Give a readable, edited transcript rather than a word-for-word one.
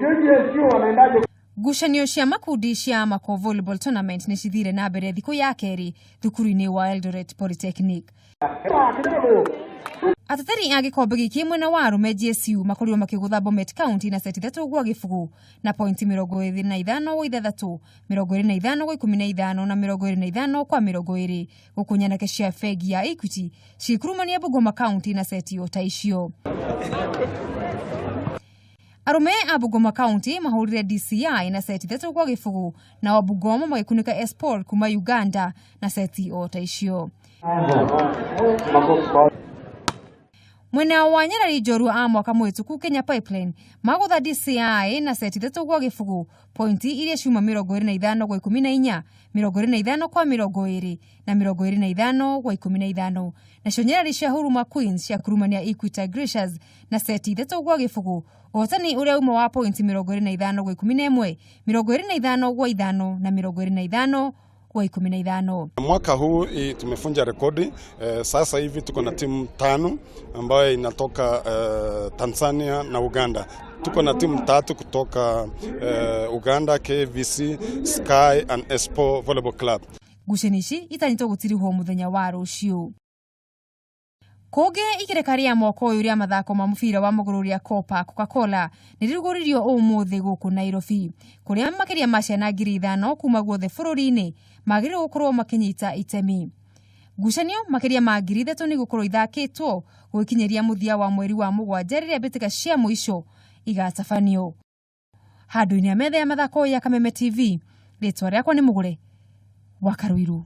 Sijui GSU wanaendaje. Ngucanio cia makundi cia Amaco Volleyball Tournament nĩ cithire na mbere thikũ ya kerĩ thukuru-inĩ wa Eldoret Polytechnic. Kidogo. Ateteri a gĩkombe gĩkĩ mwena wa arũme GSU makorirwo makĩgũtha Bomet County na seti 3-0 na pointi 25-6, 25-15 na 25-20, gũkũ nyanake cia bengi ya Equity cigĩkurumania Bungoma County na seti o ta icio. Arũme a Bungoma County mahũrire DCI na seti 3-0, nao Bungoma magĩkunĩka Esport kuma Uganda na seti o ta icio. Mwena wa Nyarari njorua a mwaka mũhĩtũku Kenya Pipeline magũtha DCI na seti 3-0, pointi iria ciuma 25-14, 25-20 na 25-15. Nacio Nyarari cia Huruma Queens cia kurumania Equity Gracious na seti 3-0, ũhotani ũrĩa uma wa pointi 25-11, 25-5 na 25-15. Mwaka huu tumefunja rekodi sasa hivi tuko na timu 5 ambayo inatoka Tanzania na Uganda. Tuko na timu 3 kutoka Uganda, KVC, Sky and Expo Volleyball Club. Ngucanio ici itanyĩtwo gũtirihwo mũthenya wa rũciũ. Kũngĩ igereka rĩa mwaka ũyũ rĩa mathako ma mũbira wa magũrũ rĩa Copa Coca-Cola nĩ rĩrugũririo ũmũthĩ gũkũ Nairobi, kũrĩa makĩria ma ciana 5,000 kuma guothe bũrũri-inĩ magĩrĩirwo gũkorwo makĩnyita itemi. Ngucanio makĩria ma 3,000 nĩ gũkorwo ithakĩtwo gũgĩkinyĩria mũthia wa mweri wa mũgwanja rĩrĩa mbĩtĩka cia mũico igatabanio. Handũ-inĩ ha metha ya mathako ya Kameme TV, rĩtwa rĩakwa nĩ Mũgũre wa Karũirũ.